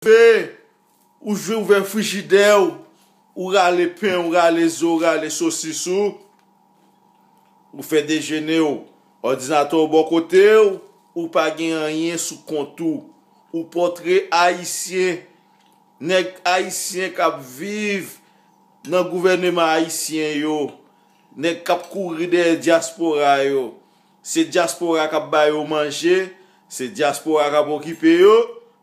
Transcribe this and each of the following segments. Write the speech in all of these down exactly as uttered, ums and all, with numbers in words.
Pe, ou jwe ouvè frijidè w, ou rale pen, ou rale zo, ou rale sosis ou, ou fè dejene w, òdinatè w bò kote w, ou pa gen anyen sou kont ou. Ou pòtre ayisyen, nèg ayisyen k ap viv nan gouvèneman ayisyen yo, nèg k ap kouri dèyè dyaspora yo. Se dyaspora k ap ba yo manje, se dyaspora k ap okipe yo,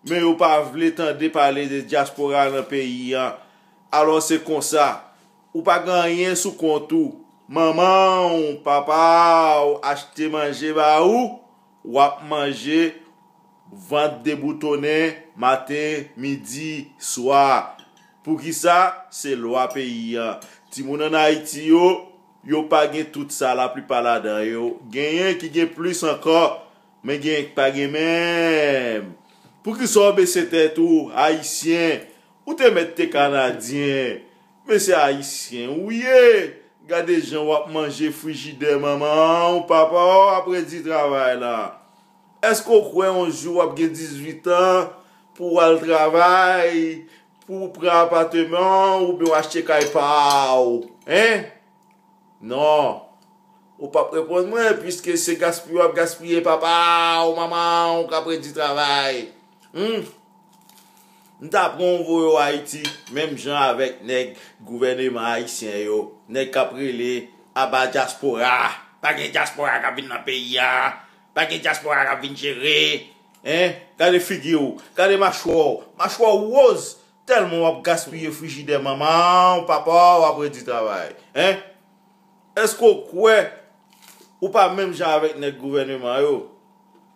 men yo pa vle tande pale de dyaspora nan peyi an. Alò se konsa, ou pa gen anyen sou kont ou. Manman w, papa w achte manje ba ou, w ap manje, vant deboutonnen maten, midi, swa. Poukisa? Se lwa peyi an. Timoun ann Ayiti yo, yo pa gen tout sa, laplipa ladan yo. Genyen ki gen plis ankò, men genyen ki pa gen menm. Poukisa w bese tèt ou, Ayisyen? Ou te mèt te Kanadyen, men se Ayisyen ou ye. Gade jan w ap manje frijidè manman w, papa w, apre di travay la. Èske w kwè yon jou w ap gen dizuit an pou w al travay, pou w pran apatman oubyen w achte kay pa w? Hein? Non. Ou p ap reponn mwen, piske se gaspiye w ap gaspiye papa w, manman w, k ap redi travay. Hmm? M ta pran w voye w Ayiti, menm jan avèk nèg gouvèneman ayisyen yo, nèg k ap rele aba dyaspora. Pa gen dyaspora k ap vin nan peyi a. Pa gen dyaspora k ap vin jere. Hein? Gade figi w, gade machwè w. Machwè w woz. Tèlman w ap gaspiye frijidè manman w, papa w, w ap redi travay. Hein? Èske w kwè ou pa menm jan avèk nèg gouvèneman yo?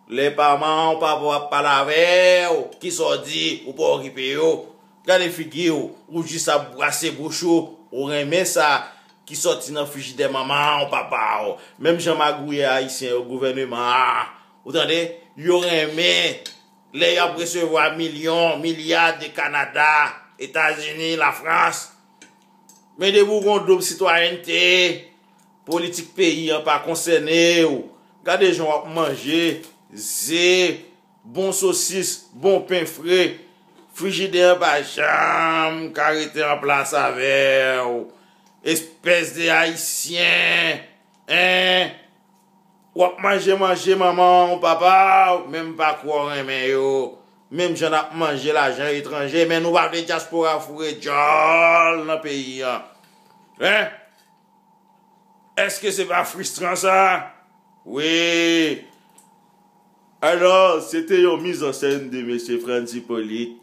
Lè pa manman w, papa w ap pale avè w, kisa w di, ou pa okipe yo. Gade figi w, ou jis ap brase bouch ou, ou renmen sa ki sòti nan frijidè manman w, papa w. Menm jan magouyè ayisyen yo, gouvèneman an, ou tande, yo renmen lè y ap resevwa milyon, milya de Kanada, Etazini, Lafrans. Men depi w gon doub sitwayènte, politik peyi an pa konsène w. Gade jan w ap manje ze, bon sosis, bon pen fre. Frijidè an pa janm ka rete an plas avè w. Espès de Ayisyen, en. W ap manje manje manman w, papa w, menm pa kwè w renmen yo. Menm jan n ap manje lajan etranje, men nou pa vle dyaspora foure djòl nan peyi an. Hein? Èske se pa fristran sa? Wi. Alò, se te yon mizansèn de mesye Frantz Hyppolite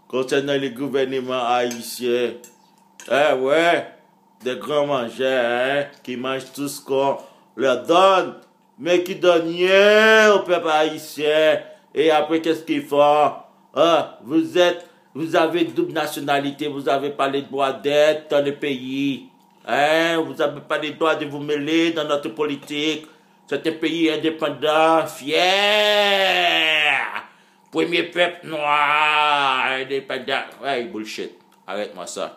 konsènan le gouvèneman ayisyen. Eh ouais, des grands mangeurs, hein, qui mangent tout ce qu'on leur donne. Mais qui donnent rien au peuple haïtien. Et après, qu'est-ce qu'ils font? Hein, vous êtes, vous avez double nationalité, vous avez pas les droits d'être dans le pays. Hein, vous avez pas les droits de vous mêler dans notre politique. C'est un pays indépendant, fier. Premye pèp nwa endepandan. Hey, bullshit. Arèt mwa sa.